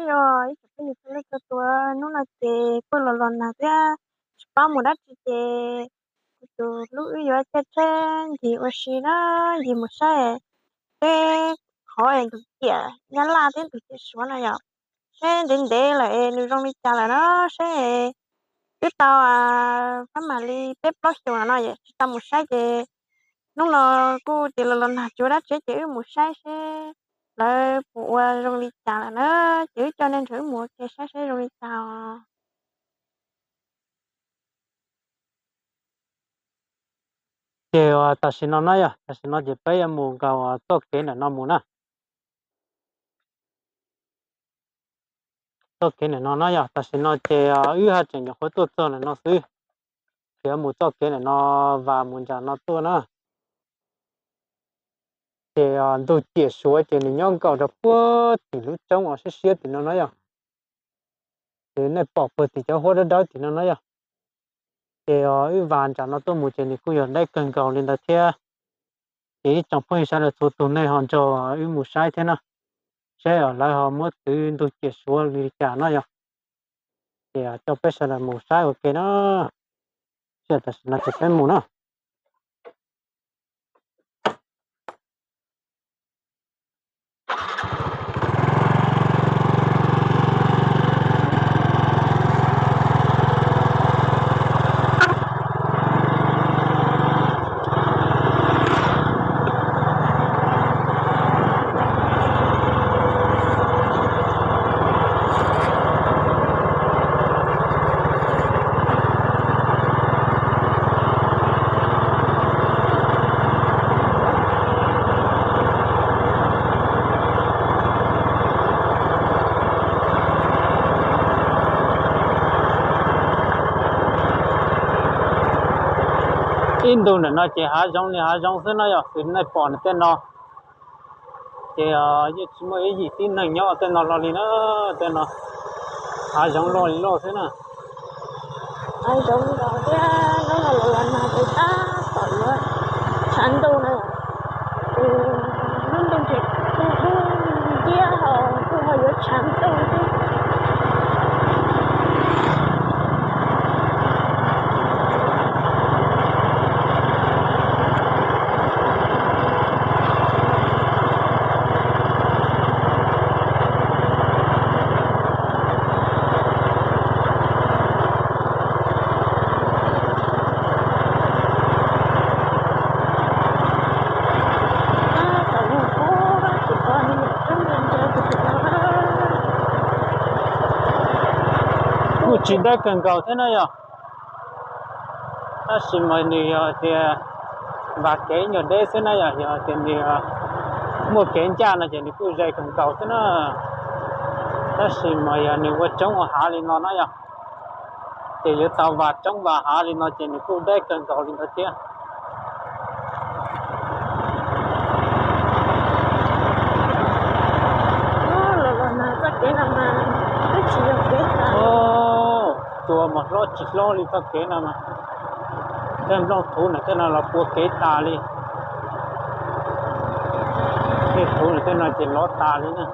Ib tsoom phooj ywg txhua leej txhua tus, hnub no ces kuj los los nag thiab tsis paub mus dab tsi ces kuv tus hlub wb yuav caij tsheb ncig ua si na, ncig mus saib seb qhov ntug ciam Nyab Laj thiab ntug ciam Suav no yom, seb ntev ntev lawm es nws zoo li cas lawm na, seb wb tau fab mam li peb plaub xyoos no no tsis tau mus saib ces hnub no kuj tias los los nag tsis ua dab tsi ces wb mus saib seb lawv puas ua zoo li cas lawm na, ces wb coj nej nrog wb mus ua ke saib seb zoo li cas os. Ces tam sim no na yog tam sim no ces peb yuav mus nkaus txoj kev ntawm no mus na. Txoj kev ntawm no na yog tam sim no ces wb haj tseem nyuam qhuav tuaj txog ntawm no xwb, ces yuav mus txoj kev ntawm no vas mus nram no tuaj na. Ces ntug ciam Suav ces nws nyob nkaus rau puag tim lub roob uas siab siab tim no na yog. Ces nej pom puag tim cov huab dawb dawb tim no na yog. Ces wb vas nram no tuaj mus ces nws kuj yog deb kawg nkaus li ntawd thiab. Ces ib tsoom phooj ywg sawv daws txhua tus nej ho nrog wb mus saib thiab na, saib lawv ho muab txwv ntug ciam Suav li cas na yog. Ces coj peb sawv daws mus saib ua ke na. Tam sim no ces peb mus na. Ib ntu ntawm no ces hav zoov li hav zoov xwb no yog xws nej pom nws tej no. Ces yeej tsis muaj ib yim tib neeg nyob tej no hlo li na, tej no hav zoov loj li loj xwb na. Hav zoov nkaus thiab, hnub no los los nag ces tab tom yuav tshav ntuj na. Lub ntuj ces kuj dub nciab ho kuj ho yuav tshav ntuj thiab. Kuj tsis deb kawg nkaus thiab na yog, tab sis mas nws yog tias vas kev nyuag deb xwb na yog, yog tias nws muaj kev ncaj no ces nws kuj ze kawg nkaus xwb na. Tab sis mas yog nws ua roob ua hav li no na yog, ces yuav tau vas roob vas hav li no ces nws kuj deb kawg nkaus li ntawd thiab. Tua mas hlob tsis hlob li txoj kev no mas, tej nplooj thuv ntawm tej no los pua kev tas li. Tej thuv ntawm tej no ces lov tas li na.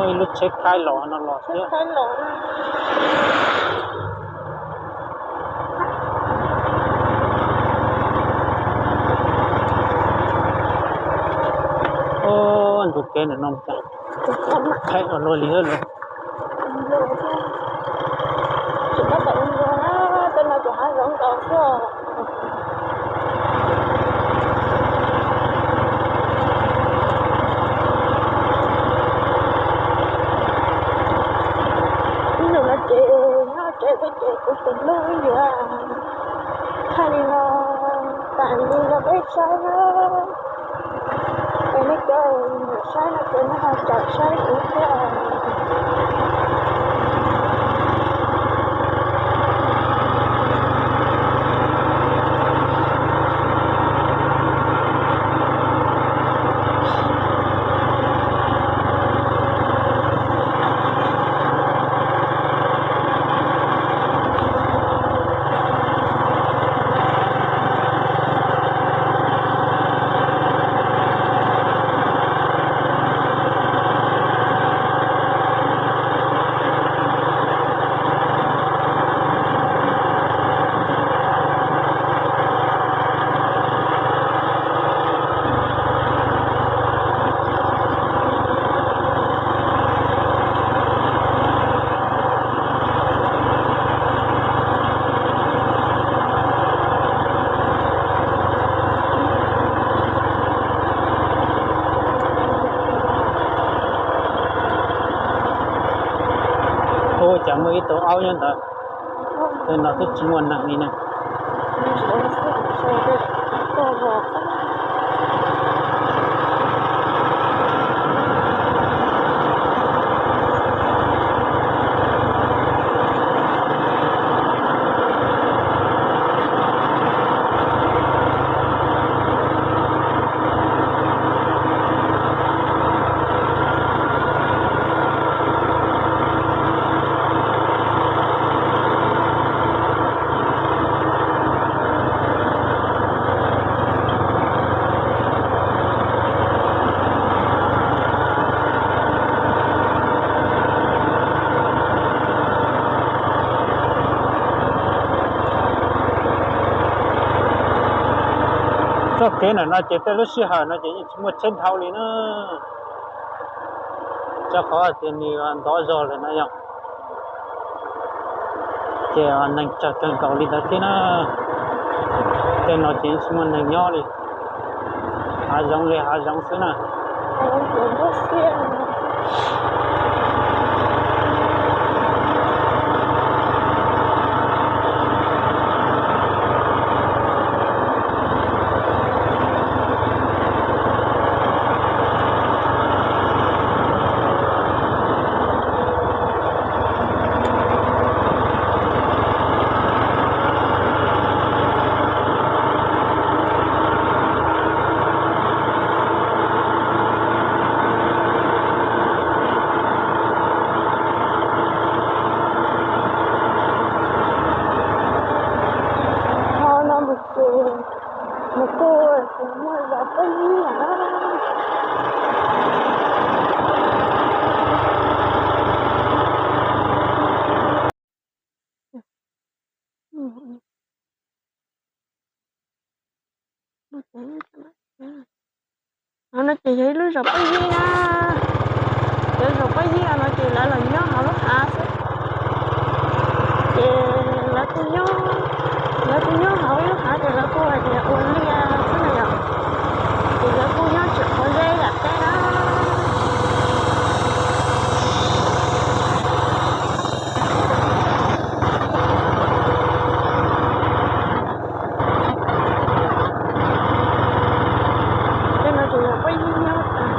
Ib lub tsheb khaib los no los thiab. Ntug kev ntawm no cas khaib los luaj li los. Ib nus no ces nyob tsev xwb ces kuv tus hlub yuav hais li no Tam li rau peb saib na, es nej cov niam saib no ces nej ho caum saib kuv thiab. Ua cas muaj ib tug aub nyob ntawd, tej no twb tsis muaj neeg li ne. Txoj kev ntawm no ces tej lub sij hawm no ces yeej tsis muaj tsheb dhau li na, rau qhov tias nws ntov zog lawm na yom. Ces neeg tsawg kawg nkaus li ntawd thiab na. Tej no ces tsis muaj neeg nyob li, hav zoov li hav zoov xwb na. Ho no mus ces mus kuj tsis muaj zos peb ib na. Ho no ces yog ib lub zos peb ib na. Cov zos peb ib no ces lawv los nyob hauv lub hav xwb. Ces lawv kuj nyob, lawv kuj nyob hauv lub hav ces lawv kuj hais tias ua liaj xwb na yom. Ces lawv kuj nyob tsis qhov zeb yam teb na. Tej no ces yog peb ib nyob tas.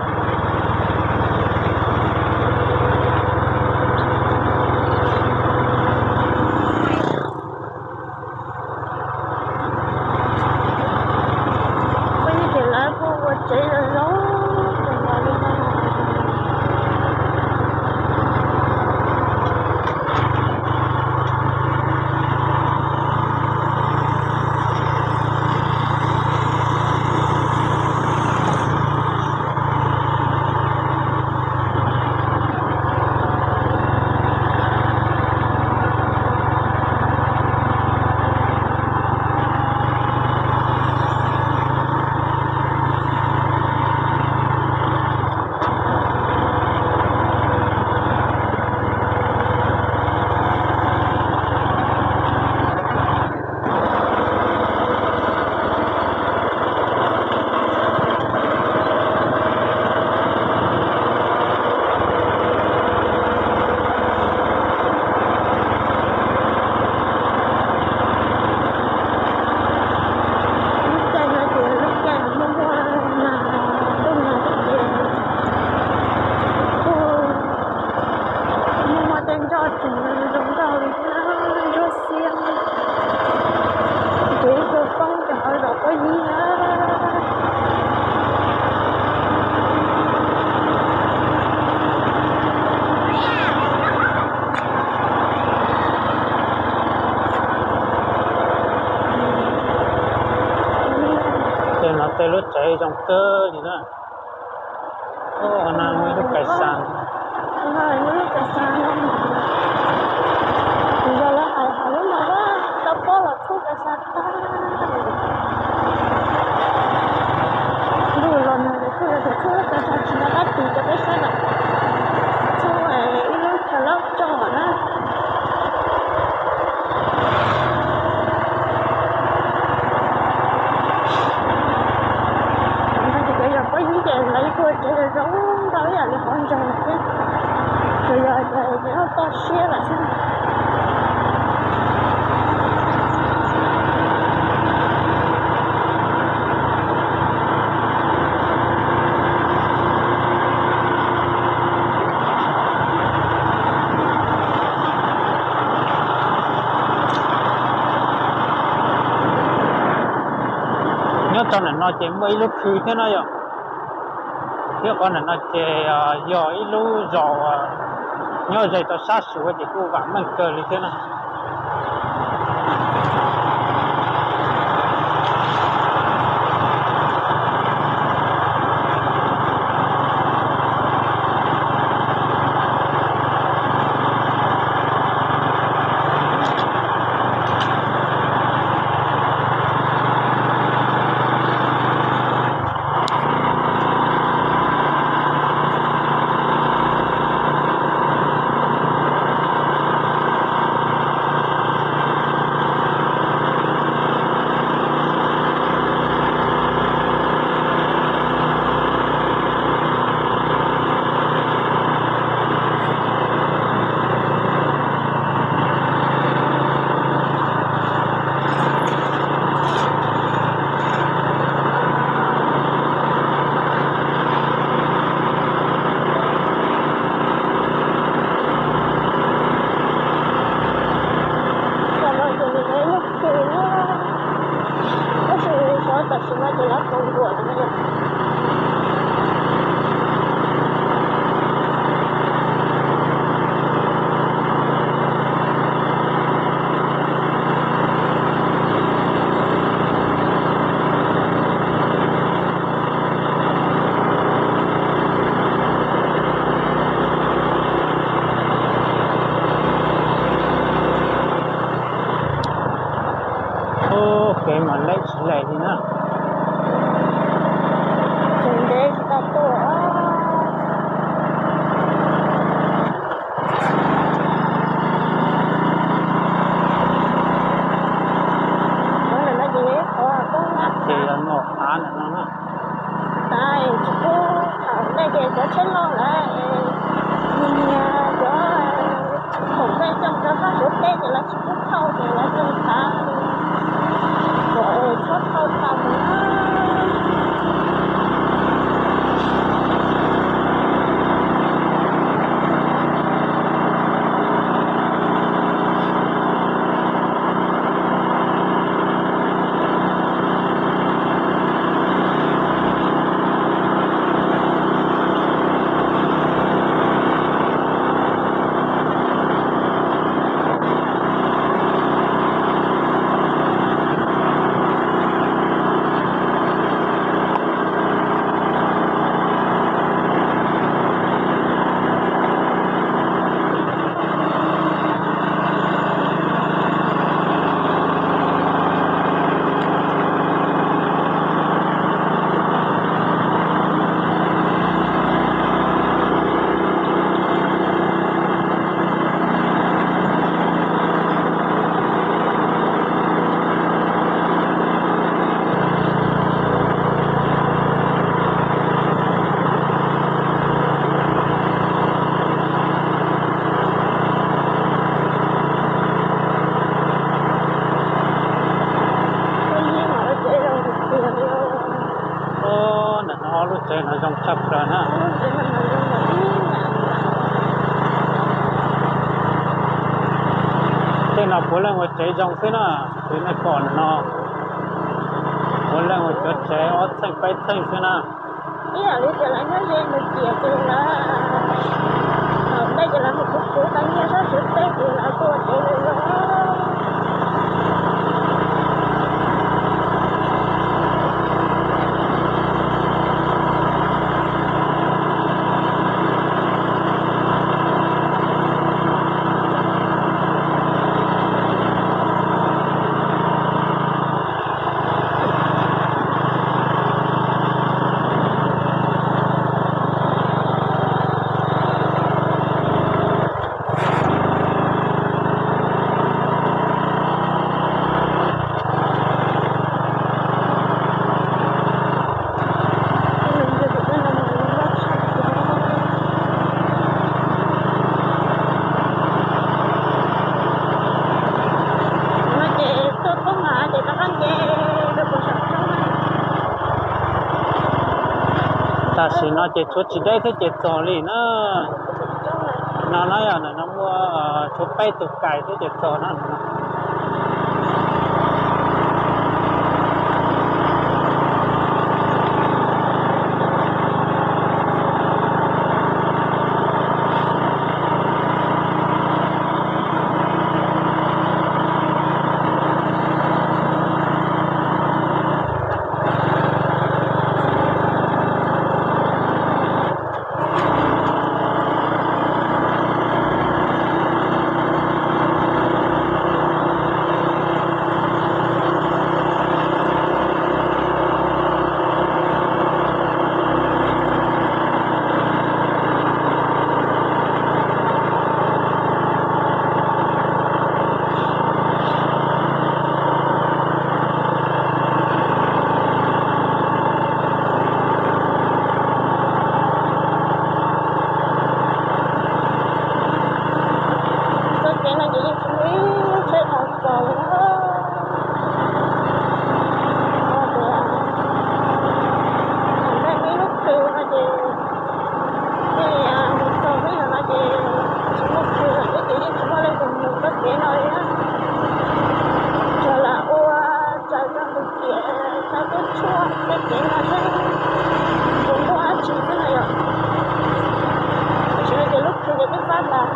Tej lub tsev zoo kawg li na. Ub, no muaj ib lub kas xas. Ub, muaj lub kas xas no. Yog lawv hais hais lub no tau pob los txhub kas xas tag. Ntuj los nag ces kuj yog tias txhub lub kas xas tsis nco qab tis rau peb saib lawm. Txhub ib lub chaw laub tso na. Thaum no ces cov yog pob yib ces lawv kuj tsev zoo nkauj ib yam li qhov ntawd thiab, tsuas yog tias tsis toj siab lawm xwb. Nyob rau ntawm no ces muaj ib lub khw thiab no yom. Thiab qhov ntawm no ces yog ib lub zos nyob ze rau sab Suav ces kuj vam meej kawg li thiab na. Tab sis tam sim no ces lawv puas nkuam lawm no. Ub, kev mas leb tsis leb li na. Tsis ntev tsis tau tuaj. Qhov ntawm no ces yog ib qhov koob lab ces yog no av ntawm no na. Tav tsis pub thaum ntej ces cov tsheb loj lawm, nyias nyias cov khoom pej xeem rau sab Suav teb ces lawv tsis pub thauj ces lawv tau tav kom txhob thauj tau na. Ub, ntawm no ob lub tsev no zoo tshaj plaws na. Tej no puav leej ua tsev zoo xwb na. Tus nej pom ntawm no puav leej ua cov tsev ob txheej peb txheej xwb na. Ib yam li tias lawv nyob ze mus ciam ces lawv, thaum ntej ces lawv mus kuv kuv tau nyiaj sab Suav teb ces lawv tuaj ua tsev zoo zoo. Tam sim no ces tshuav tsis deb thiab ces txog li na. No no yog ntawm no muaj tshuav peb tus kais thiab ces txog na. Txoj kev no ces yeej tsis muaj ib tsheb dhau txog li na. Tias thaum ntej muaj ib lub khw no ces, mus txog xwb no ces tsis muaj khw lawm thiab ces yeej tsis muaj leej twg mus txoj kev no li na. Tsuas lam ua raws cov ntug ciam thaum tub tshuaj txoj kev no xwb, tsis muaj dab tsi xwb no yom. Tam sim no ces lub khw ces twb fab tas.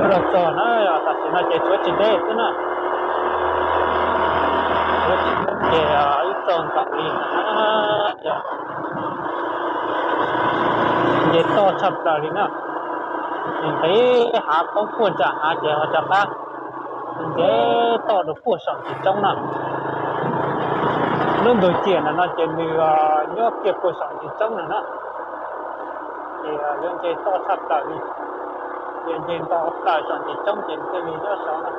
Los txog na, tam sim no ces tshuav tsis deb xwb na. Tshuav tsis deb ces ib txog nkaus li na. Nce toj tshaj plaws li na. Nqis hav poob puag nram hav ces ho rov qab nce toj rau puag saum ntsis roob na. Lub ntug ciam ntawm no ces nws nyob kiag puag saum ntsis roob na na. Ces yuav nce toj tshaj plaws li, ces nce nto plaws saum ntsis roob ces thiaj li nyob saud na.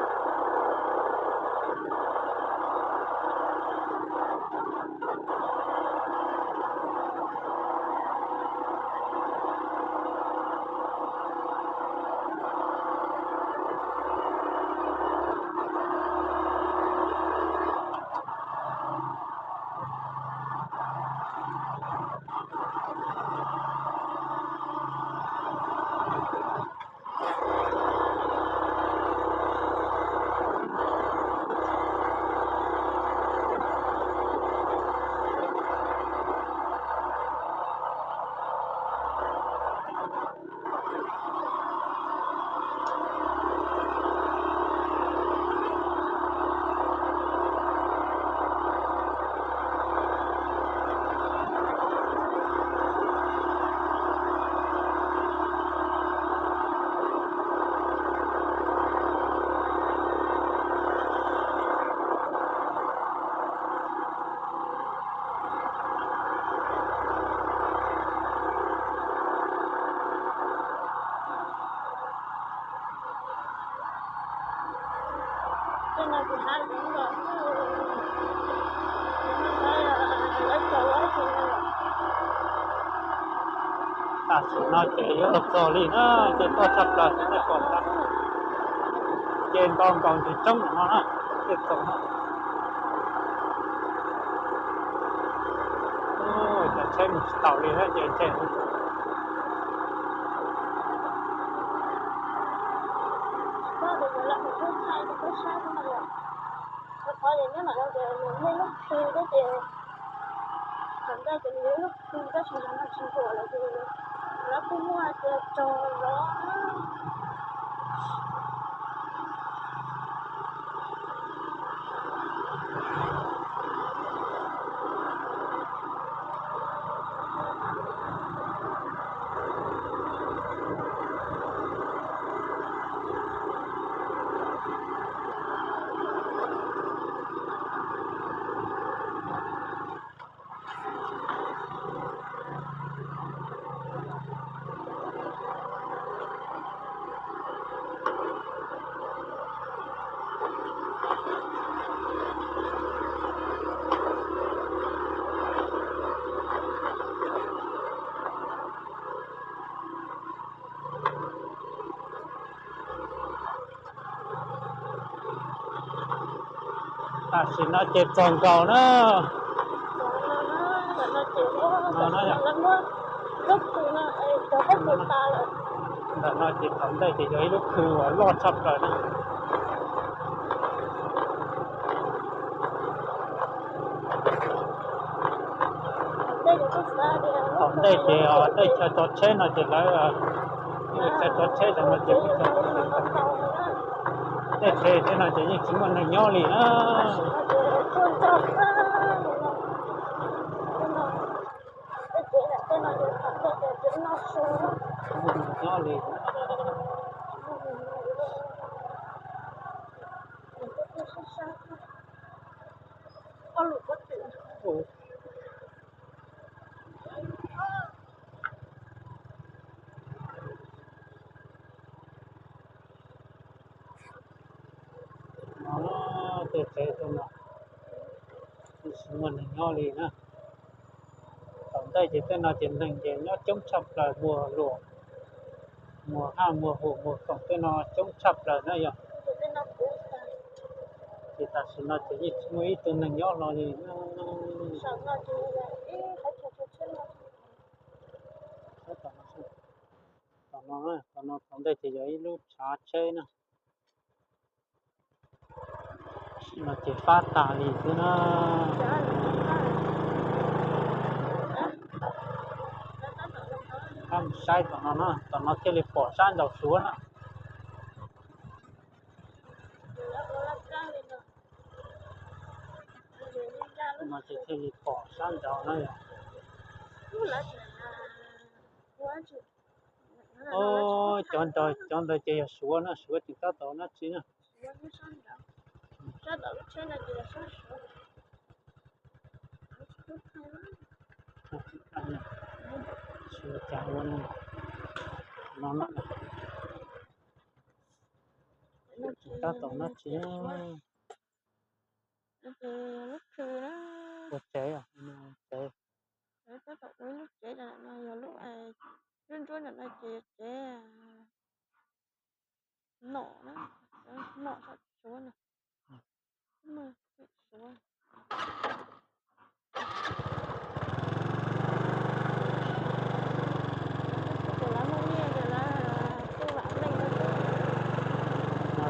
Tam sim no ces yuav los txog li na, ces toj tshaj plaws xwb nej pom na. Ces nto nkaus ntsis roob no na, thiaj txog na. Cov tsheb mus tsis taus li thiab ces ntshe Qhov tias nyob ntawm no ces nws muaj ib lub khw thiab ces, thaum ntej ces nws yog ib lub khw tab sis zaum no tsis huam lawm ces lawv kuj muaj tias tso zov. Tam sim no ces txog nkaus na. Ntawm no ces thaum ntej ces yog ib lub khw uas loj tshaj plaws na. Thaum ntej ces tej chaw tso tsheb no ces lawv, chaw tso tsheb no ces tej tsheb tej no ces yeej tsis muaj neeg nyob li na. Tsis muaj neeg nyob li. Tej tsheb tej no tsis muaj neeg nyob li na. Thaum ntej ces tej no ces neeg ces nyob coob tshaj plaws, muag luam, muag haj muag hum muag khoom tej no coob tshaj plaws na yog. Ces tam sim no ces yeej tsis muaj ib tug neeg nyob hlo li. Tom no, tom no thaum ntej ces yog ib lub tshav tsheb na. Tam sim no ces fab tas li xwb na. Fab mus saib tom no na, tom no thiaj li pom sab nraud Suav na. No ces thiaj li pom sab nraud na yog. Cov ntawd, cov ntawd ces yog Suav na, Suav tseem tab tom dab tsi na. Suav cas ua no, tseem tab tom dab tsi. Ua tsev, tsev. Tab tom ua ib lub tsev no, yog lub nruab nruab ntawm no ces yog tsev nom na, nom saum Suav no. No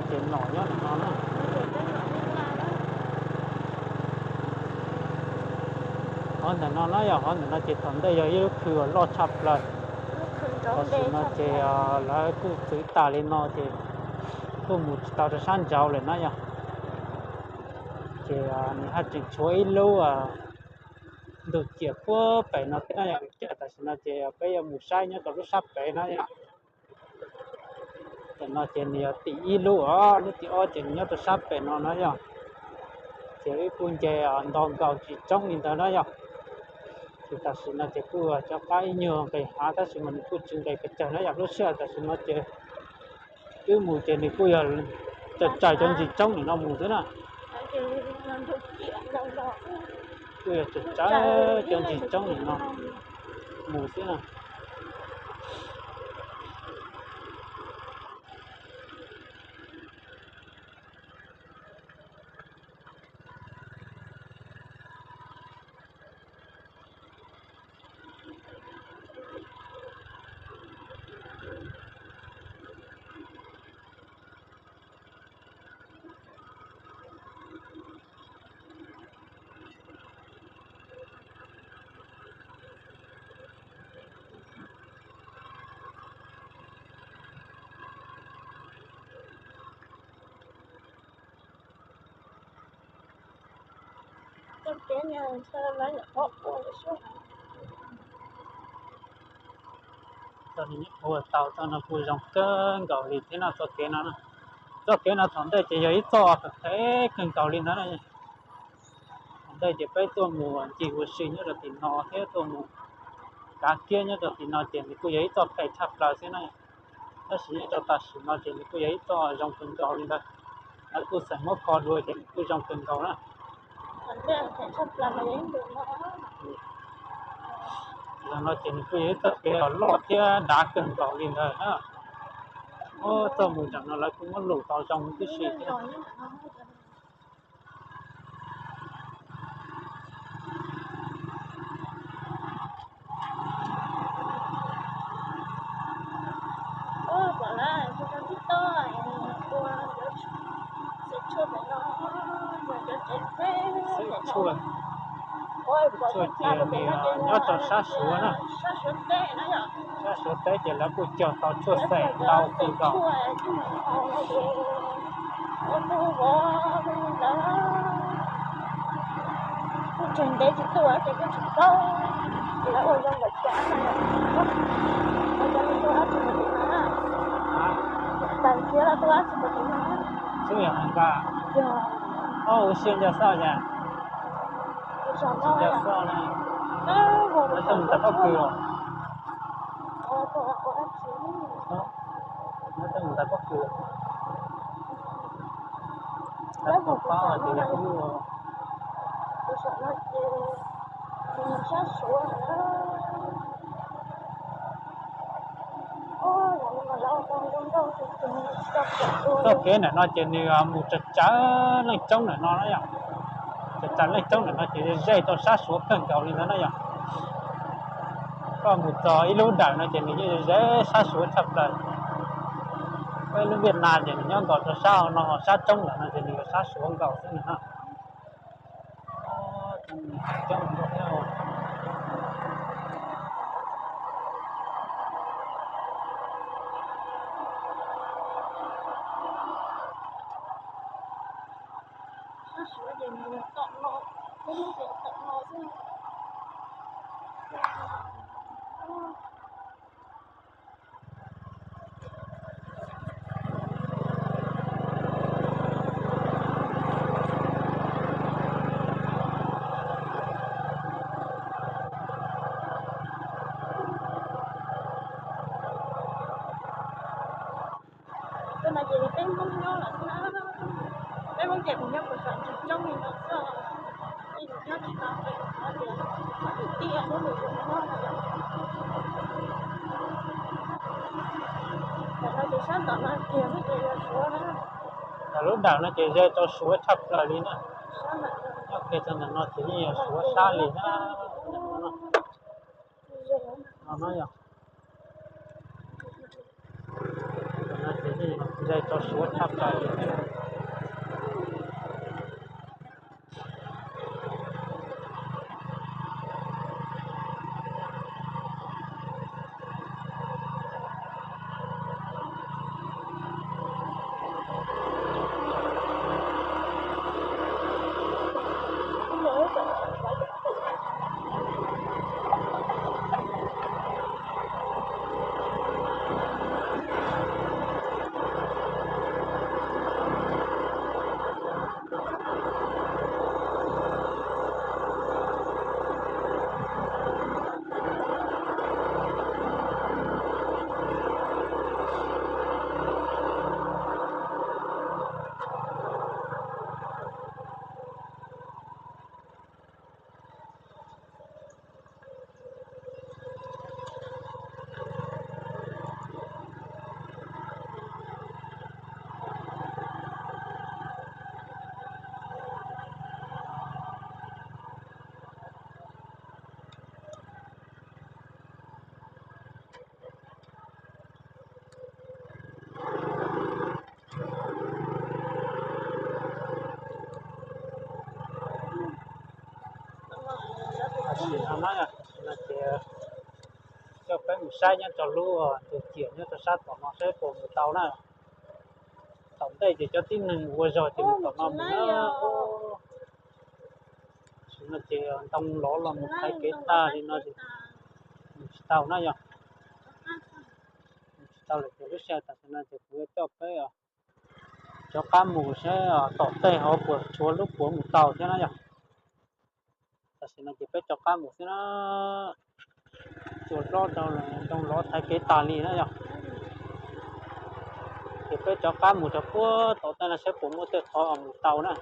ces nom nyob ntawm no na. Qhov ntawm no na yog, qhov ntawm no ces thaum ntej yog ib lub khw uas loj tshaj plaws. Tam sim no ces lawv kuj txwv tas li no ces kuj mus tsis tau rau sab nraud lawm na yog. Ces nws haj tseem tshuav ib lub ntug ciam puag pem no thiab na yog. Tam sim no ces peb yuav mus saib nyob rau lub sab pem na yog. Tam no ces nws yog tim ib lub os, lub tim ob ces nws nyob rau sab pem no na yog. Ces wb kuj nce nto nkaus tsis tsoob li ntawd na yog. Ces tam sim no ces kuj rov qab ib nyuag nqis hav tab sis mas nws kuj tsis nqis pes tsawg na yog. Lub sij hawm tam sim no ces wb mus ces nws kuj yog tsaws tsaws cov ntsis tsoob nim no mus xwb na. Kuj yog tsaws tsaws cov ntsis tsoob nim no mus xwb na. Txoj kev no kuj zoo kawg nkaus li thiab no, txoj kev no, txoj kev no thaum ntej ces yog ib txoj phem kawg nkaus li ntawd. Thaum ntej ces peb tuaj mus ncig ua si nyob rau tim no thiab tuaj mus kav kiab nyob rau tim no ces nws kuj yog ib txoj phem tshaj plaws xwb na. Tab sis nyob rau tam sim no ces nws kuj yog ib txoj zoo kawg nkaus li ntawd. Lawv kuj xeem muab kho dua ces nws kuj zoo kawg nkaus na. Zaum no ces nws kuj yog ib txoj kev loj thiab dav kawg nkaus li ntawd na. Txoj mus zaum no lawv kuj muab lus tau zoo tib si thiab. Xwb tshuaj, tshuaj ces nws nyob rau sab Suav na. Sab Suav teb ces lawv kuj cog tau tshuaj xeem ntau kawg nkaus. Xwb yog nka, ua siab nco xoj cas, nco xoj na, lawv coj mus ntais pob kws los, lawv coj mus ntais pob kws, lawv pom pob ces lawv kuj txoj kev ntawm no ces nws mus tsawv tsawv leej roob ntawm no na yom. Tsawv tsawv leej roob ntawm no ces ze rau sab Suav kawg nkaus li ntawd na yom. Koj mus txog ib lub dawm no ces nws yeej ze sab Suav tshaj plaws. Koj ib lub Viaj Nam ces nws nyob nkaus rau sab no, sab roob ntawm no ces nws yog sab Suav nkaus xwb na. Tej no ces peb Hmoob nyob lawm xwb na, peb Hmoob ces kuv nyob puas saum ntsis roob li no xwb, nyob tsis tau pem qhov tias qhov twg tiaj lub lwm tus nyob no. Tam no ces sab tom no kiag xwb ces yog Suav na. Lub dawm no ces ze rau Suav tshaj plaws li na. Nyob kiag txog ntawm no ces yeej yog Suav sab li na. No yog, ze rau Suav tshaj plaws li. Tam sim no na, tam sim no ces coj peb mus saib nyob rau lub ntug ciam nyob rau sab tom no saib puas mus tau na. Tom ntej ces cov tib neeg ua zog ces mus tom no mus na. Tam sim no ces ntoo lov los mus thaiv kev tag li no ces mus tsis tau na yog. Mus tsis tau lawm ces lub sij hawm tam sim no ces kuv yuav coj peb rov qab mus saib tom ntej ho puas tshuav lub puav mus tau thiab na yog. Tam sim no ces peb rov qab mus xwb na. Tsuas hlob rau ntoo lov thaiv kev tag li na yog. Ces peb rov qab mus rau puag tom ntej no saib puas muaj tej qhov mus tau na.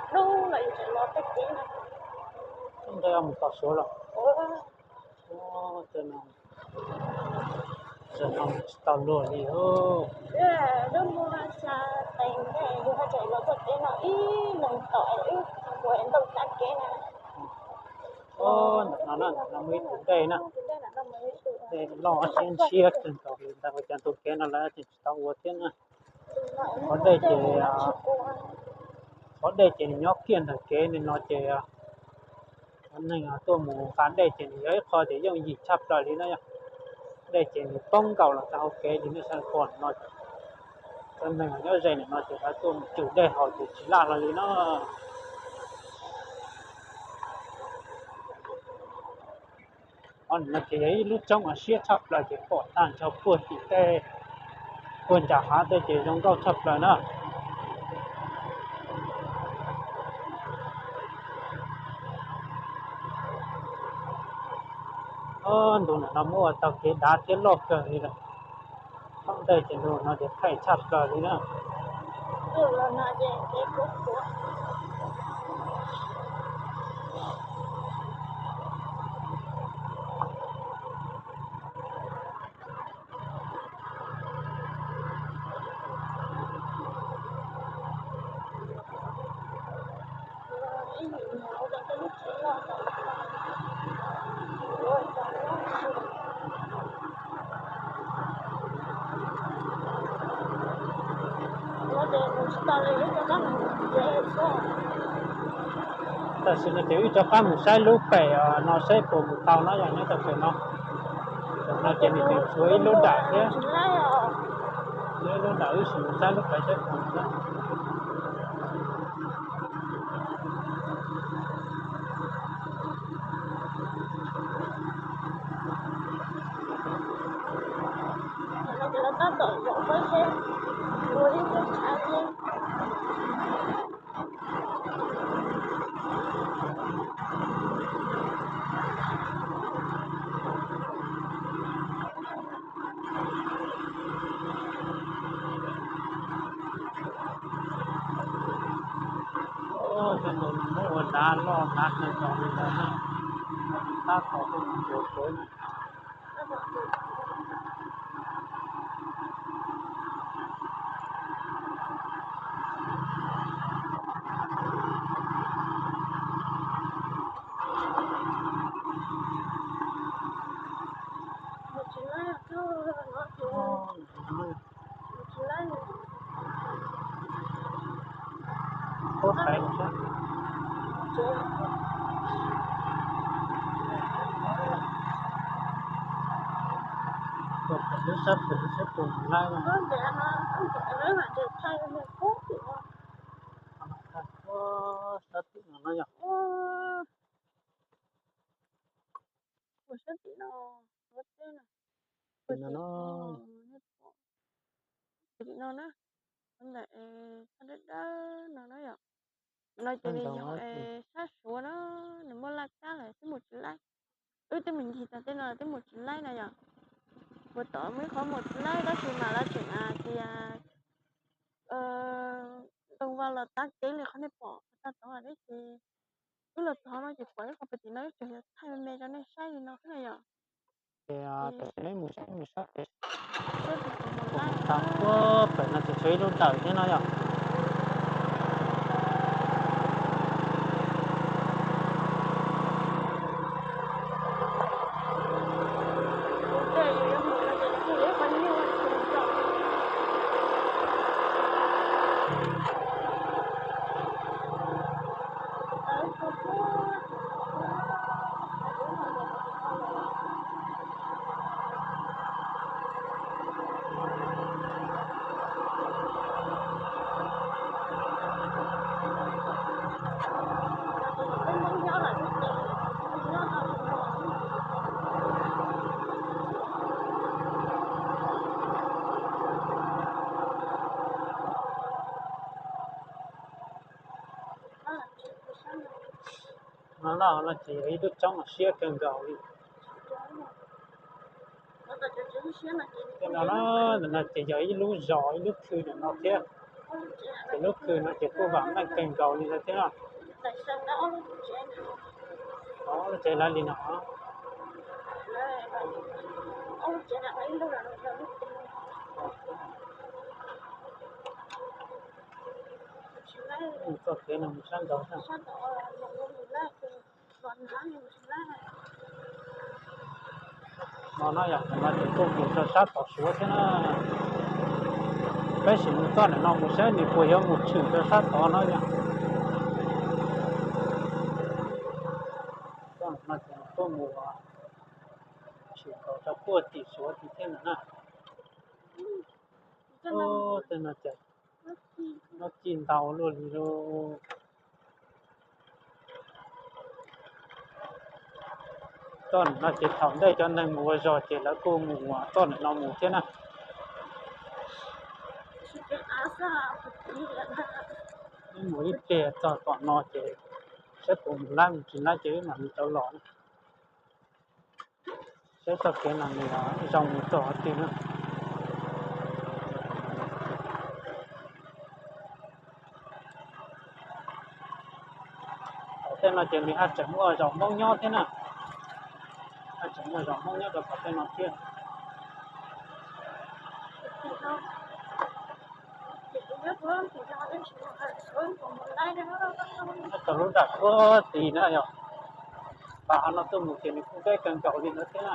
Hnub los yus tseem los txoj kev no. Ntawd mus tom Suav los? Txawm no tsis tau luag li. Lub muag xya teev ntej yus ho tseem los txoj kev no ib leeg tom wb ua ntau txoj kev na. Ntawm no na, ntawm no muaj ib tug dej na. Dej loj siab ntshiab kawg nkaus li ntawd, ua cas ntu kev no lawv tseem tsis tau ua thiab na. Qhov dej ces, qhov dej ces nws nyob kiag ntawm kev li no ces cov neeg tuaj mus nqa dej ces nws yog ib qho tias yooj yim tshaj plaws li na yom. Dej ces nws poob nkaus los txog hauv kev li nej saib qhov no. Cov neeg nyob ze ntawm no ces lawv tuaj mus cug dej haus ces tsis laj hlo li na. Qhov no ces yog ib lub roob uas siab tshaj plaws ces pom tag nrho puag tim tej, puag nram hav tej ces zoo nkauj tshaj plaws na. Ntu no muaj ua tau kev dav thiab loj kawg li lawm. Thaum ntej ces ntu no ces thaij tshaj plaws li na. Tam sim no ces wb rov qab mus saib lub pem no saib puas mus tau no yog nyob rau pem no. Tam sim no ces nws tseem tshuav ib lub dawm thiab. Ib lub dawm wb sim mus saib lub pem saib puas mus na. Cov ntu no muab ua dav loj dav kawg nkaus li ntawd na. Tab tom tuaj mus cuav kuv. Ua qev sab pem saib puas laib no. Sab tim no no yog. Ua sab tim no, tim no na, ntawm sab dawb dawb no na yom. No ces nws yog sab Suav na, nws muaj laj kab lawm twb mus tsis laib. Wb twb mus ncig txog tej no twb mus tsis laib na yom. Puas tom muaj ib qhov mus tsis laib tab sis mas lawv tseem hais tias ntoo vaj los tab kev li qhov nej pom tag tod ne ces wb los txog no ces pom ib qho pem tim no wb tseem yuav thaij me me rau nej saib li no xwb na yom. Ces tam sim no wb mus saib mus sab pem, mus txog puag pem no ces tshuav ib lub dawm thiab no yom. No no ces yog ib lub roob uas siab kawg nkaus li. Tej no, ntawm no ces yog ib lub zos ib lub khw ntawm no thiab. Ces lub khw no ces kuj vam meej kawg nkaus li ntawd thiab no. Ob lub tsev lawv li no. Mus txoj kev no mus sab nraud. No no yog no ces kuj mus rau sab tom Suav thiab na. Peb sim mus txoj ntawm no mus saib nws puas yuav mus tshwm rau sab tod no yog. Txoj no ces kuj mus tshwm nkaus rau puag tim Suav tid thiab ntag na. Tej no ces dab tsi ntau luaj li lauj. Txoj no ces thaum ntej cov neeg mus ua zog ces lawv kuj mus txoj no mus thiab na. Mus ib pliag txog tom no ces saib puas mus laib, mus tsis laib ces wb mam li rov los. Saib txoj kev no nws zoo mus txog qhov twg na. Tej no ces nws haj tseem muaj zos Hmoob nyob thiab na. Haj tseem muaj zos Hmoob nyob rau tom tej no thiab. Tau lub nram puag tid na yog, tas no tuaj mus ces nws kuj deb kawg nkaus li ntawd thiab na.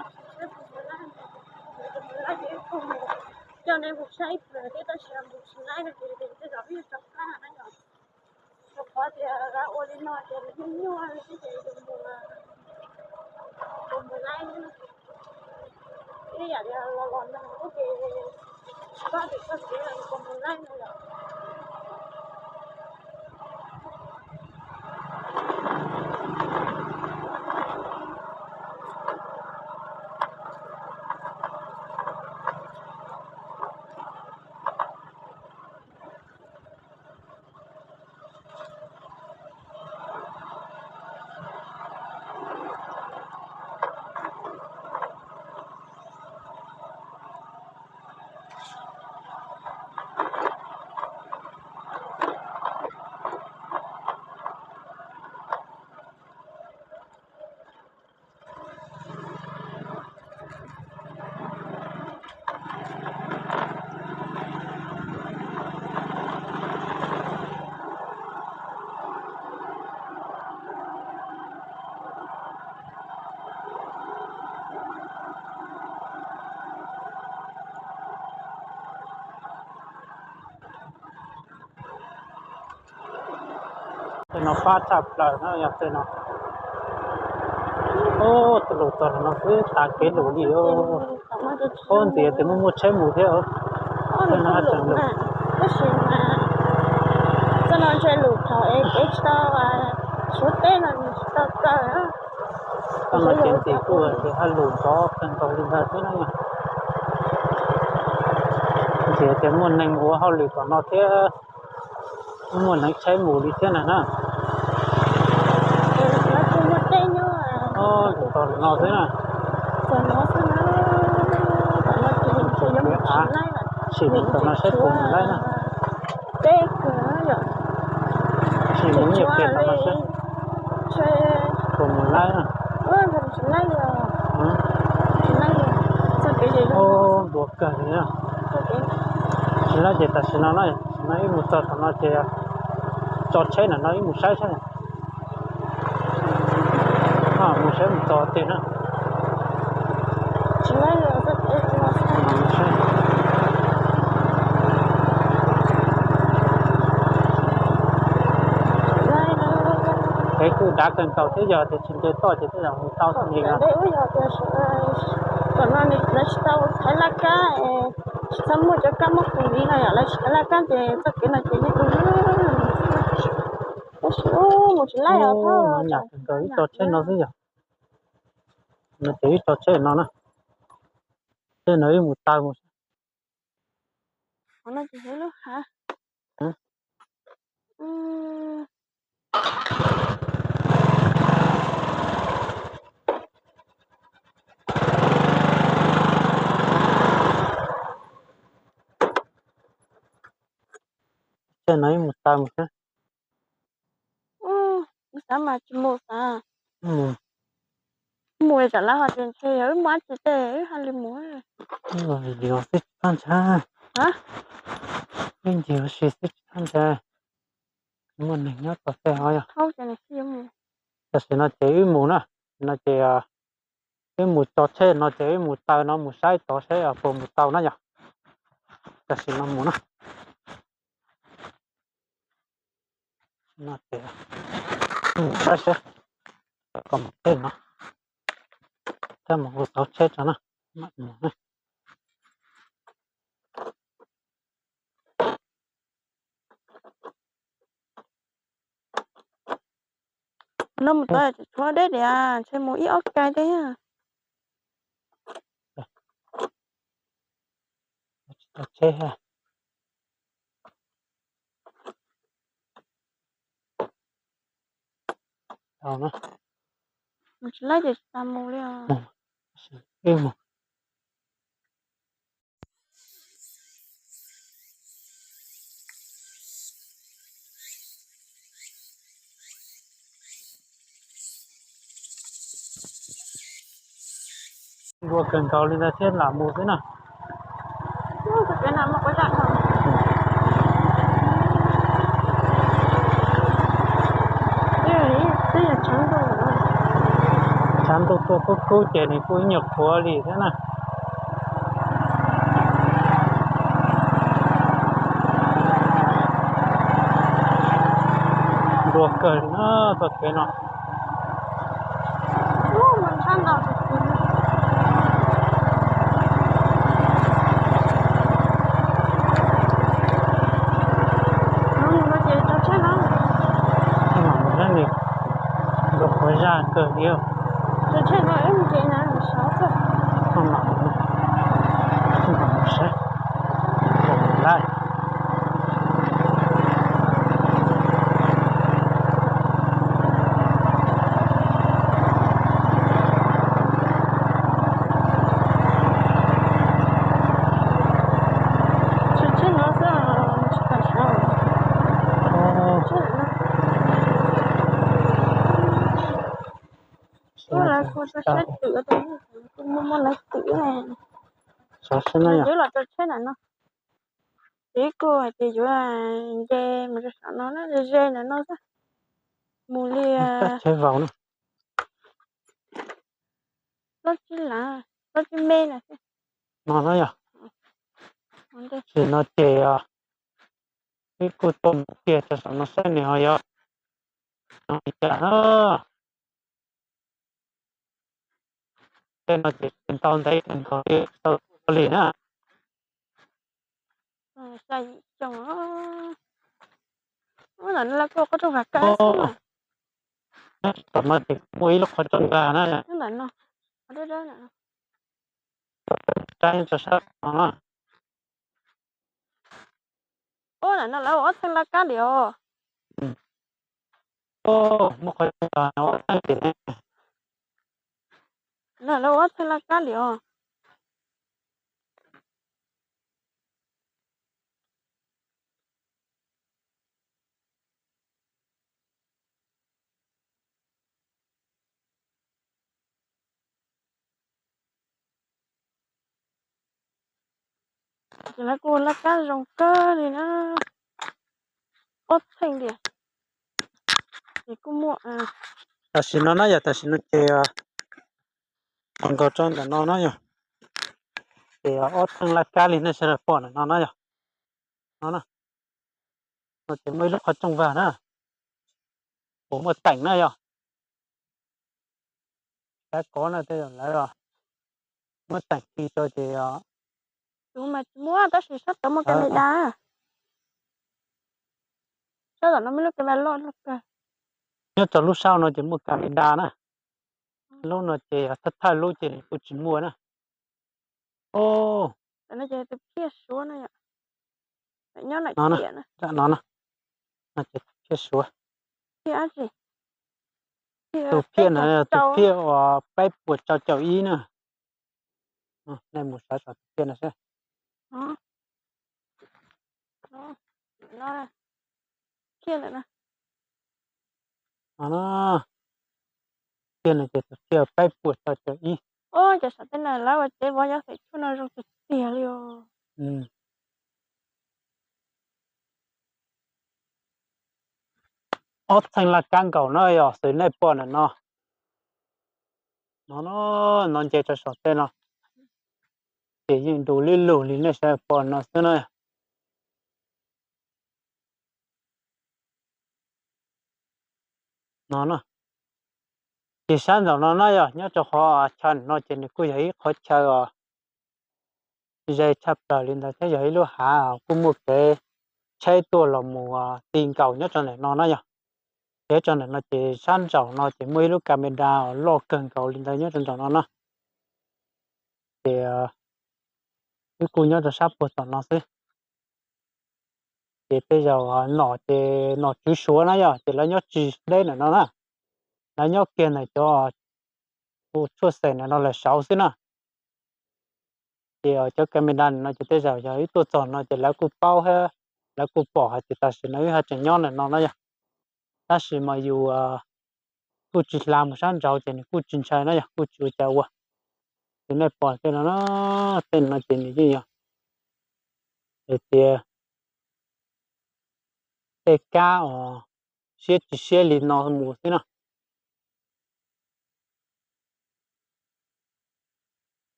Coj nej mus saib ib pliag thiab tab sis mus tsis laib no ces tej zaum wb rov qab na yom. Rau qhov tias ua li no ces nws nyuaj nyuaj li thiab ces mus, mus laib ib yam li los los no ces tsis paub tias txoj kev los mus laib no yom. Tej no pab tshaj plaws no yog tej no. Ub, tus lus txog no xwb tas kev lus li. Ub, ntxiv tias muaj muaj tsheb mus thiab. Tej no tseem lus. Tab sis mas txoj no ntshe lus thaum es kev tsis tau, Suav teb no nws tsis tau kaw. Txoj no ces ntxiv kuj tias haj lus ntxov kawg nkaus li ntawd thiab na. Ntxiv tias muaj neeg ua hauj lwm tom no thiab, muaj neeg tsheb mus li thiab na na. Lus txog no xwb na. Sim mus tom no saib puas mus laib na. Sim mus nyiaj pem tom no saib puas mus laib na. Ub, ntuav kawg li na. Tsis laib ces tam sim no na, tam sim no wb mus txog tom no ces tso tsheb ntawm no wb mus saib saib. Mus saib mus txog twg na. Kev kuj dav kawg nkaus thiab, yog tias tsis nce toj ces tej zaum mus tau xwb li no. Tom no lawv tsis tau thaiv laj kab, tsis txhob muaj cov kab muab kuv li no yom, lawv tsis thaiv laj kab ces txoj kev no ces yeej tab sis mus tsis laib os. Nyam kawg ib tso tsheb no xwb yog. No ces ib tso tsheb no na. Tej no wb mus taw mus. Tej no wb mus taw mus xwb. Wb xav mas tsis mus xav. Mus tsam lawv ho tias ntshe yog wb muaj dab tsi tej wb haj li mus. Wb los video xwb tsis txhob ntshai. Wb ncig ua si xwb tsis txhob ntshai. Muaj neeg nyob tom tej ho yog. Tam sim no ces wb mus na. No ces wb mus tso tsheb no ces wb mus taw no mus saib tod saib puas mus tau na yog. Tam sim no mus na. No ces mus saib seb kom mus tej no. Thiab mus hu tau tsheb tso na. No mus tod tshuav deb diam, ntshe mus ib ob kais tej. Tsis tau tsheb. Tau na. Mus tsis laib ces tsis tas mus li os. Nruas kawg nkaus li ntawd thiab lam mus xwb na. Tshav ntuj tuaj kub kub ces nws kuj ib nyuag qhuav li thiab na. Nruas kawg li na txoj kev no. Nruas qhuav zaj kawg li. Saib. Lawv kuj saib twm, kuj muaj muaj lawv twm. Xyov seb no yog los rau tsheb ntawm no. Ces kuj hais tias yuav nce mus rau saum no na, ze ze ntawm no xwb. Mus li tsheb vau na. Tsob tsib lav, tsob tsib me na. No na yog. Tam sim no ces wb kuj tuaj mus kiag rau saum no saib nws ho yuav li cas na. Tej no ces tsis tau ntev kawg nkaus li tau tuaj li na. Tam no ces muaj ib lub qhov rooj vag na. Ub, ntawm no lawv ua ob txheej laj kab li os. Muaj qhov rooj vag no ob txheej li. Lawv ua ob txheej laj kab li os. Ces lawv kuj ua laj kab zoo kawg li na. Ob txheej li. Ces kuj muaj. Tam sim no na yog tam sim no ces nkaus rau ntawm no na yog. Ces ob txheej laj kab li nej sawv daws pom ntawm no na yog. No na. No ces muaj ib lub qhov rooj vag na. Puas muaj teem na yog. Kav kov na tej zaum lawv muab teem kis rau ces. Tus mas tsis muaj tab sis sab tod muaj kas li das. Sab tom no muaj lub kas li loj loj kawg. Nyob rau lub sab no ces muaj kas li das na. Lub no ces thawj thawj lub ces nws kuj tsis muaj na. Tus phiaj suav no, nyob no na, tus phiaj suav. Tus phiaj no tus phiaj uas peb puas rau caum ib na. Nej mus saib saum tus phiaj no seb. kiag ntawm no. Kiag no ces tus kiag peb puas tau cov ib. Ua cas saum tej no lawv ua tsev vov yob xaim tshuaj no zoo tiag tiag li os. Ob txheej laj kab nkaus no yog xws nej pom ntawm no. No, no nce rau saum tej no ces yeej du li lug li nej saib pom no xwb na. No na, ces sab nraum no na yog nyob rau qhov chaw no ces nws kuj yog ib qhov chaw os ze tshaj plaws li ntawd thiab yog ib lub hav kuj muaj kev tsheb tuaj los mus ti nkaus nyob rau ntawm no na yog. Ces rau ntawm no ces sab nraum no ces muaj ib lub camera loj kawg nkaus li ntawd nyob rau nraum no na. Ces wb kuj nyob rau sab puag tom no xwb. Ces tej zaum nom ces nom tswv Suav na yog ces lawv nyob tsis deb ntawm no na, lawv nyob kiag ntawm cov tshuaj xeem ntawm no lawm saud xwb na. Ces cov camera no ces tej zaum yog wb tuaj txog no ces lawv kuj paub thiab lawv kuj pom hais tias tam sim no wb haj tseem nyob ntawm no na yog. Tab sis mas yus kuj tsis hla mus sab nraud ces nws kuj tsis ntshai na yog kuj tsis ua cas ua. Ces nej pom tej no, tej no ces nws yeej yog hais tias tej kab uas siab tsis siab li no mus xwb na.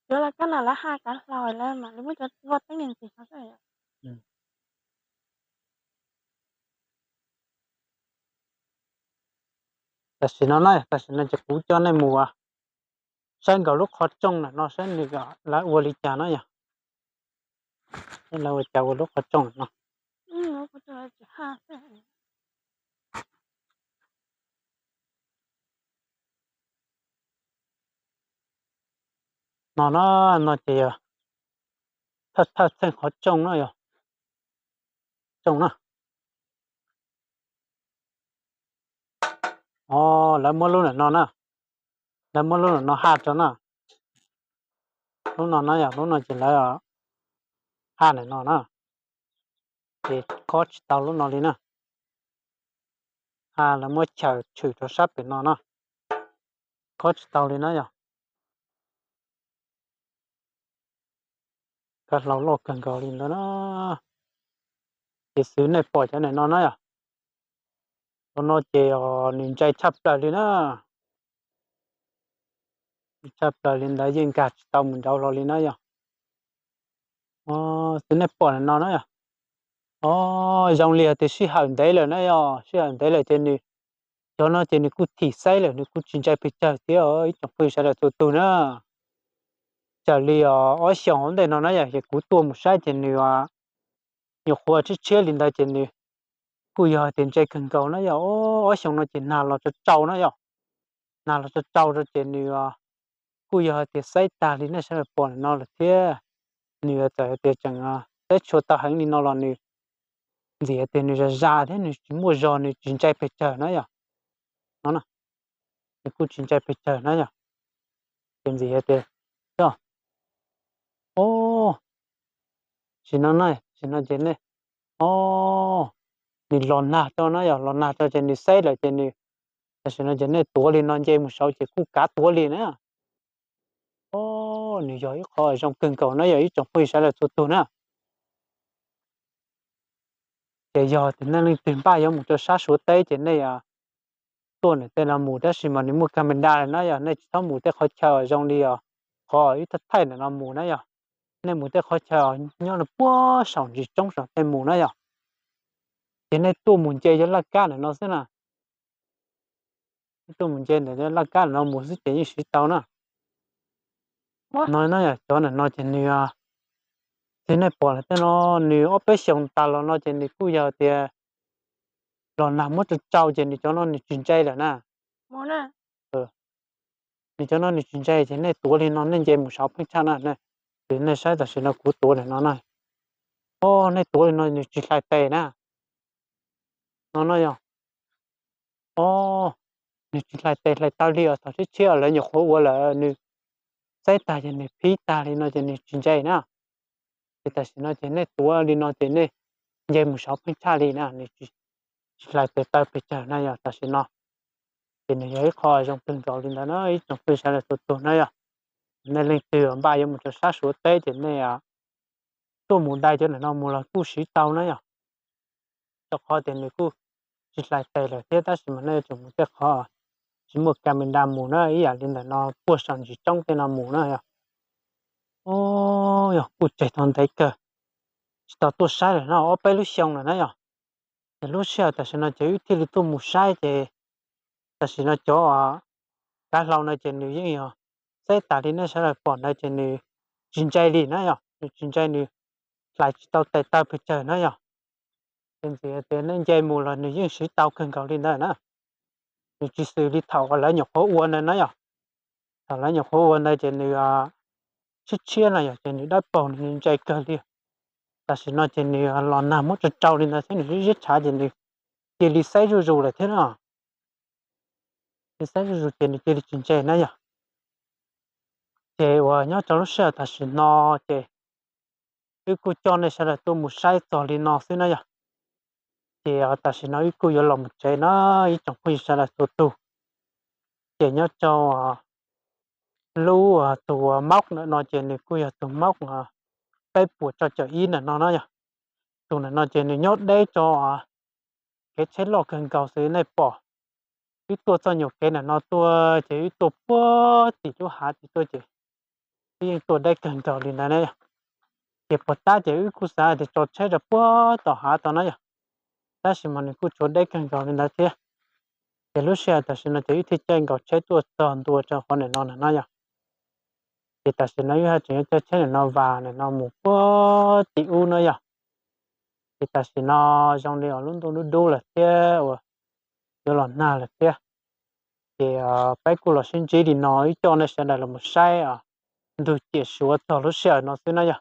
Cov laj kab no lawv haj kav hlau lawv mam li muab cov voj teeb niag ntxim no xwb. Tam sim no na, tam sim no ces kuv coj nej mus saib nkaus lub qhov rooj ntawm no saib nws lawv ua li cas na yog. Lawv ua cas ua lub qhov rooj ntawm no. No na, no ces yog thawj thawj txheej qhov rooj na yog, rooj na. Os, lawv muab lub ntawm no na, lawv muab lub ntawm no haj rau na. Lub no na yog lub no ces lawv haj ntawm no na, ces khob tsis tau lub no li na. Haj lawv muab chaws tshwm rau sab pem no na, khob tsis tau li na yog. Kav hlau loj kawg nkaus li ntawd na. Ces xwv nej pom cov ntawm no na yog, cov no ces nws ntse tshaj plaws li na. Tshaj plaws li ntawd yeej nkag tsis tau mus nraud hlo li na yog. Xwv nej pom ntawm no na yog. Os, zoo li tias sij hawm ntev lawm na yog, sij hawm ntev lawm ces nws, cov no ces nws kuj thim xaib lawm, nws kuj tsis ntshai pes tsawg thiab ib tsoom phooj ywg sawv daws txhua tus na. Raws li ob xyoos ntej no na yog, ces kuv tuaj mus saib ces nws nyuam qhuav tshiab tshiab li ntawd ces nws kuj yog tias ntse kawg nkaus na yog. Ob xyoos no ces nag los tsau tsau na yog, nag los tsau tsau rau ces nws kuj yog tias xaib tag li nej sawv daws pom no lawm thiab. Nws txawm tias tseem teb tshua tau heev li no los nws ntxim tias nws zam zam thiab nws tsis muaj zog, nws tsis ntshai pes tsawg na yog. No, nws kuj tsis ntshai pes tsawg na yog. Ces ntxim tias, o, sim no na, sim no ces nej, o, nws los nag rau na yog, los nag rau ces nws xaib lawm ces nws, tam sim no ces nej tuav li no nce mus saud ces kuj kav tuav li na. O, nws yog ib qho zoo kawg nkaus na yog ib tsoom phooj ywg sawv daws txhua tus na. Ces yog tias nej leej twg npaj yuav mus rau sab Suav teb ces nej tuaj ntawm tej no mus, tab sis mas nws muaj camera na yog, nej tsis txhob mus tej qhov chaw zoo li os, qhov ib thaj thaij ntawm no mus na yog. Nej mus tej qhov chaw nyob rau puag saum ntsis roob saum tej mus na yog. Ces nej tuaj mus nce cov laj kab ntawm no xwb na. Tuaj mus nce ntawm cov laj kab ntawm no mus xwb ces yeej siv tau na. No na yog cov ntawm no ces nws, ces nej pom lawm tej no, nws ob peb xyoos tas los no ces nws kuj yog tias los nag muab tsau tsau ces nws cov no nws tsis ntse lawm na. Nws cov no nws tsis ntse ces nej tuav li no nej nce mus saud pheej tshaj na. Ces nej saib tam sim no kuv tuav li no na. O, nej tuav li no nws tsis hlais tes na. No no yog, o, nws tsis hlais tes hlais taw li os, thaum tshiab tshiab lawv nyuam qhuav ua lawm nws xaib tag ces nws phib tag li no ces nws tsis ntse na. Ces tam sim no ces nej tuav li no ces nej nce mus saud pheej tshaj li na, nws tsis hlais tes taw pes tsawg na yog tam sim no. Ces nws yog ib qho zoo kawg nkaus li ntawd na ib tsoom phooj ywg sawv daws txhua tus na yog. Nej leej twg npaj yuav mus rau sab Suav teb ces nej tuaj mus dai cov ntawm no mus los kuj siv tau na yog. Rau qhov tias nws kuj tsis hlais tes lawm thiab tab sis mas nej yuav tsum mus tej qhov tsis muaj camera mus na ib yam li ntawm no puag saum ntsis tsoob tej no mus na yog. Yog kuj tseg tau ntev kawg, tsis tau tuaj saib lawm no ob peb lub xyoo lawm na yog. Ces lub sij hawm tam sim no ces wb thiaj li tuaj mus saib ces tam sim no cov kav hlau no ces nws yeej yog xeb tas li nej sawv daws pom ntawd ces nws tsis ntse li na yog, nws tsis ntse nws hlais tsis tau tes taw pes tsawg na yog. Ces ntxim tias nej nce mus los nws yeej siv tau kawg nkaus li ntawd na. Nws tsis xws li thaum uas lawv nyuam qhuav ua ntawd na yog. Thaum lawv nyuam qhuav ua ntawd ces nws tshiab tshiab no yog ces nws dawb paug nws ntse kawg li. Tam sim no ces nws los nag muab rau rau li ntawd thiab nws ziab tshav ces nws cia li xeb zuj zus lawm thiab no. Nws xeb zuj zus ces nws cia li tsis ntse na yog. Ces uas nyob rau lub sij hawm tam sim no ces wb kuj coj nej sawv daws tuaj mus saib txog li no xwb na yog. Ces tam sim no wb kuj yuav los mus tsev na ib tsoom phooj ywg sawv daws txhua tus. Ces nyob rau lub tus maub ntawm no ces nws kuj yog tus maub peb puas rau caum ib ntawm no na yog. Tus ntawm no ces nws nyob deb rau kev tsheb loj kawg nkaus xwb nej pom. Wb tuaj txoj nyuam kev ntawm no tuaj ces wb tuaj puag tim lub hav tim tuaj ces wb yeej tuaj deb kawg nkaus li ntawd na yog. Ces puag ta ces wb kuj xav tias tso tsheb rau puag tom hav tod na yog, tab sis mas nws kuj tshuav deb kawg nkaus li ntawd thiab. Ces lub sij hawm tam sim no ces wb thiaj caij nkaus tsheb tuaj txog ntua rau qhov ntawm no na yog. Ces tam sim no wb haj tseem yuav caij tsheb ntawm no vas ntawm no mus puag tim ub na yog. Ces tam sim no zoo li uas lub ntuj dub dub lawm thiab uas yuav los nag lawm thiab. Ces peb kuj los sib ntsib li no wb coj nej sawv daws los mus saib ntug ciam Suav txog lub sij hawm no xwb na yog.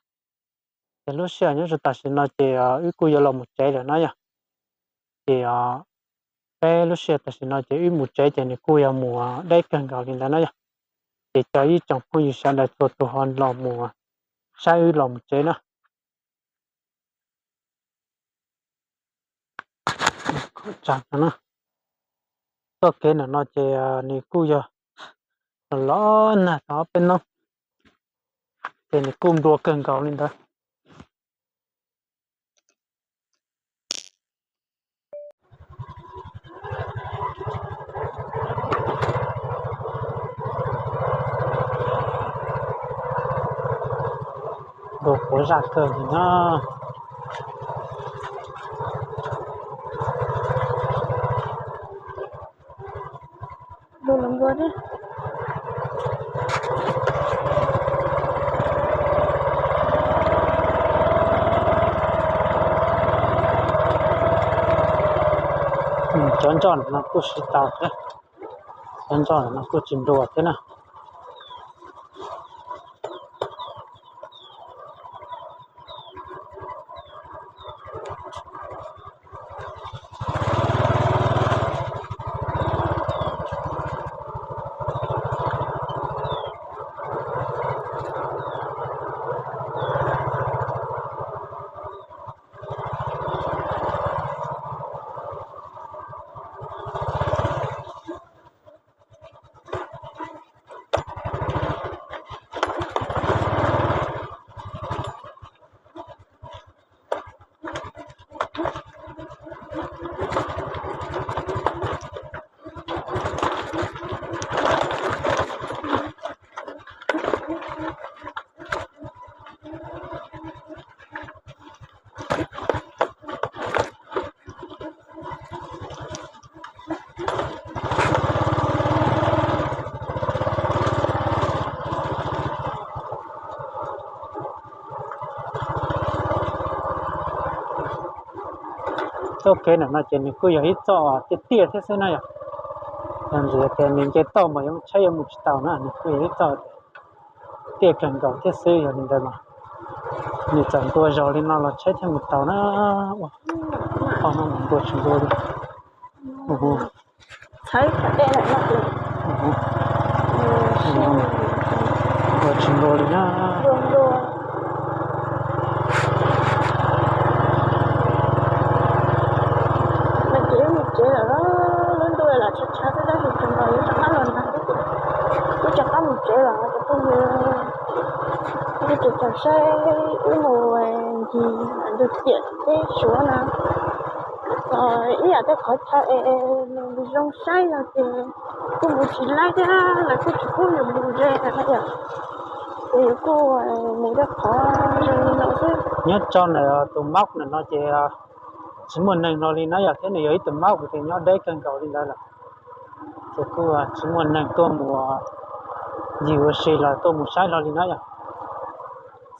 Ces lub sij hawm nyob rau tam sim no ces wb kuj yuav los mus tsev lawm na yog. Ces peb lub sij hawm tam sim no ces wb mus tsev ces nws kuj yog mus deb kawg nkaus li ntawd na yog. Ces cov ib tsoom phooj ywg sawv daws txhua tus ho los mus saib wb los mus tsev na. Txoj kev ntawm no ces nws kuj yog los nag tau ob peb hnub, ces nws kuj nplua kawg nkaus li ntawd. Nplua quav zaj kawg li na. Cov nroj no kuj siv tau thiab, cov nroj no kuj tsis nplua thiab na. Txoj kev ntawm no ces nws kuj yog ib txoj tiaj tiaj thiab xwb na yom. Yog ntxiv tias nws nce toj mas yuav tsheb yuav mus tsis tau na, nws kuj yog ib txoj tiaj kawg nkaus thiab xwb, yog li ntawd mas nws txawm ntua zog li no los tsheb thiaj mus tau na. Ua, qhov no mas ntua tsis ntua li. Ntua tsis ntua li na. Kuv tseem saib wb mus ncig ntug ciam teb Suav no, ib yam tej qhov chaw es nws zoo saib no ces kuj mus tsis laib thiab, lawv kuj tsis pub yus mus ze na yom. Ces yus kuj mus tej qhov zoo li no xwb. Nyob rau ntawm tus mauj ntawm no ces tsis muaj neeg hlo li na yom, thiab nws yog ib tug mauj ces nyob deb kawg nkaus li ntawd lawm. Ces kuj tsis muaj neeg tuaj mus ncig ua si los tuaj mus saib hlo li na yom.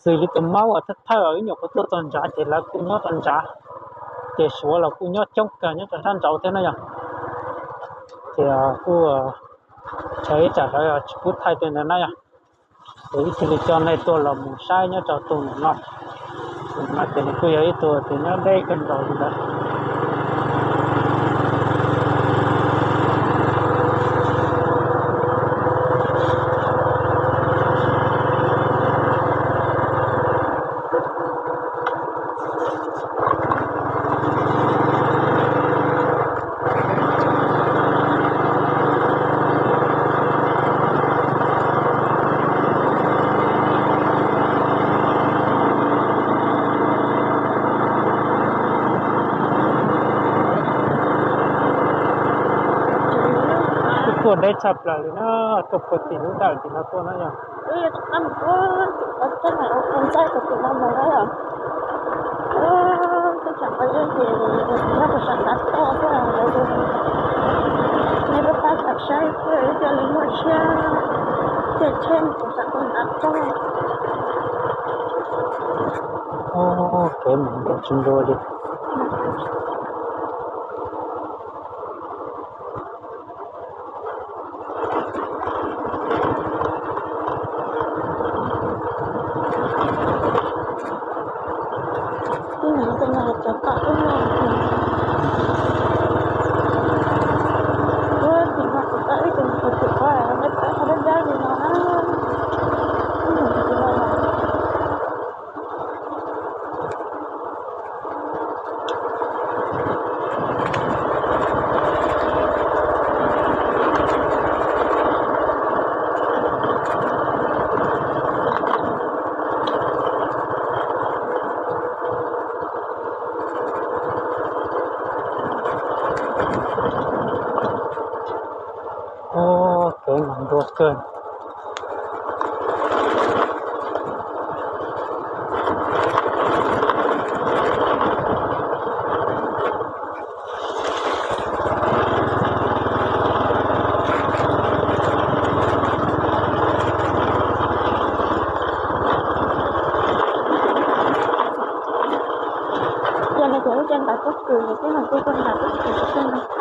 Xws li tus mauj uas thawj thawj wb nyuam qhuav tuaj txog nrad ces lawv kuj nyob rau nrad, ces Suav los kuj nyob coob kawg nyob rau sab nraud thiab na yom. Ces kuj tsam ib tsam lawv tsis pub thaij tej ntawd na yom. Ces wb cia li coj nej tuaj los mus saib nyob rau tus ntawm no. Tus no ces nws kuj yog ib tug ces nyob deb kawg nkaus li ntawd. Kuj tuaj deb tshaj plaws li na, tuaj puag tim lub dawm tim no tuaj na yom. Wb yuav tsum qab mus ua tim qhov tseeb, ua qhov ntxaib rau tim no mus na yom. Teb chaws qhov yeeb ces nyob puag saum ntav toj xwb, nej pab pab tham saib thiab wb thiaj li muaj siab caij tsheb mus puag saum ntav toj. Kev mus nkaus tsis ntua li. Ib hnub tej no cov tom ub no, ub tim no kuv tau ib tug nyuam qhuav tsum qhov, nej pom qhov dawb dawb li no na. Ib hnub tim no. Ub, kev mas ntuag kawg. Yog no ces ua cas ntav tub kws, ces twb hais tias ntav tub kws xwb no.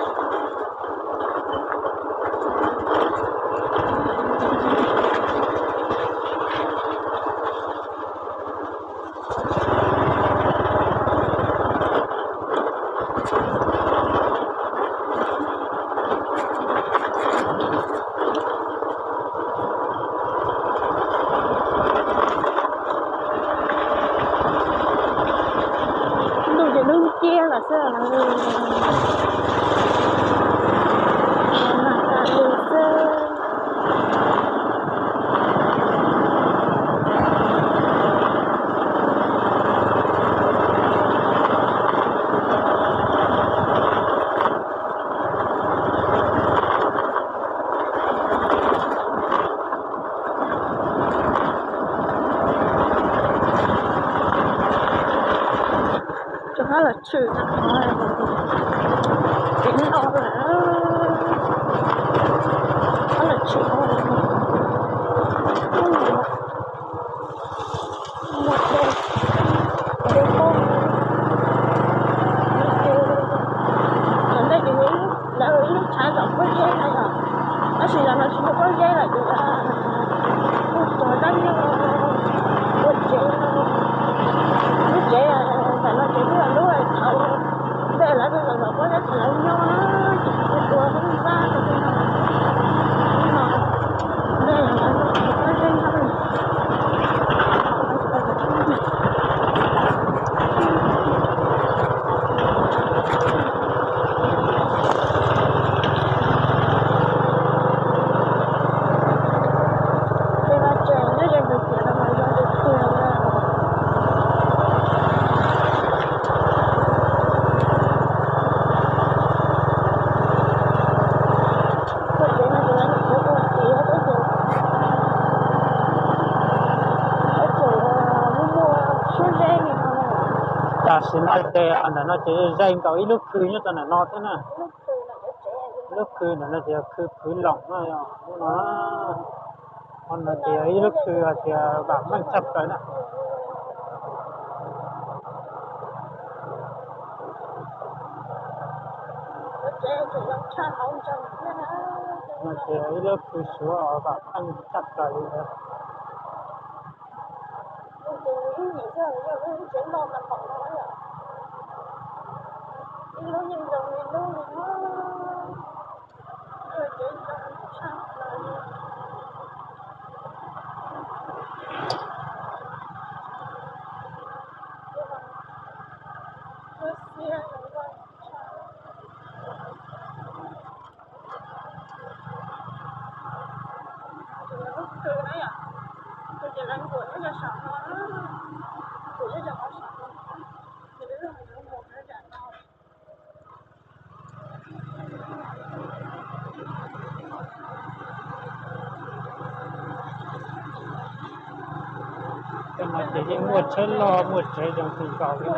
Ntuj ces dub nciab lawm xwb. Mas tas li xwb. Rov qab los tshwm, tseem no lawm, rov qab los tshwm. Tom ntej ces lawv ib lub tshav zom pob zeb na yom, tab sis zaum no tsis muaj pob zeb lawm ces kuj tsuas dab nyob ua tsev. Lub tsev ntawm no ces twb yog lub thaum ntej lawv zom zom pob zeb ces lawv nyob ces Sim no ces ntawm no ces ze nkaus ib lub khw nyob rau ntawm no thiab na. Lub khw ntawm no ces yog khw Phwv Loos no, no ces yog ib lub khw tias vam meej tshaj plaws na. No ces ib lub khw Suav vam meej tshaj plaws li ntawd. Tej no ces yeej muaj tsheb loj muaj tsev zoo kawg nkaus li.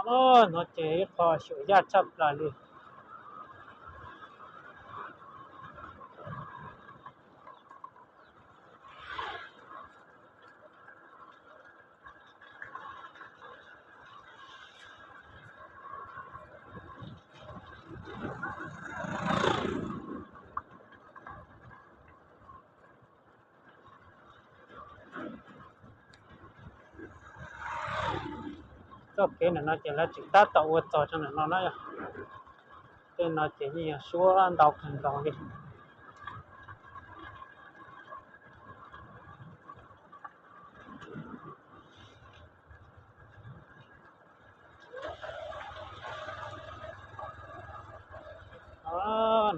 No, no ces ib qho xyuam yaj tshaj plaws li. Txoj kev ntawm no ces lawv tseem tab tom ua txog rau ntawm no na yog. Tej no ces yeej yog suab ntau kawg nkaus li.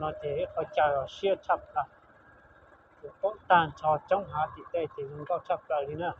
No ces ib qho chaw siab tshaj plaws, tus qaum tag nrho coob hav tim tej ces zoo nkauj tshaj plaws li na.